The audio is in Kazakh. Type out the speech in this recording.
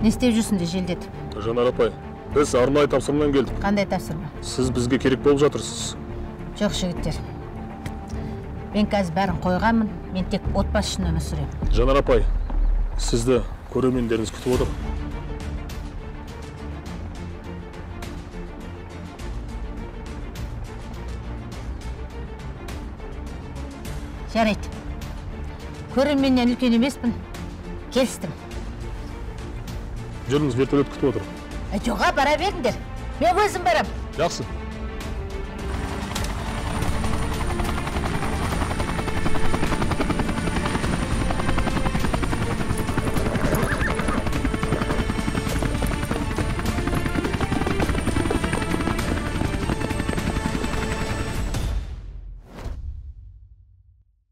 Не істеп жүрсіңдер желдетіп? Жанар апай, біз арнайы тапсырмамен келдік. Қандай тапсырма? Сіз бізге керек болып жатырсыз. Жоқ, жігіттер. Мен қазір бәрін қойғанмын. Мен тек отбасы үшін өмір сүремін. Жанар апай, сізді көрермендеріңіз күтіп отыр. Жарайды. Көрерменнен үлкен емеспін. Келістім. Жүріңіз, вертолет күтіп отыр. Жоға, бара беріңдер. Мен өзім барам. Жақсы.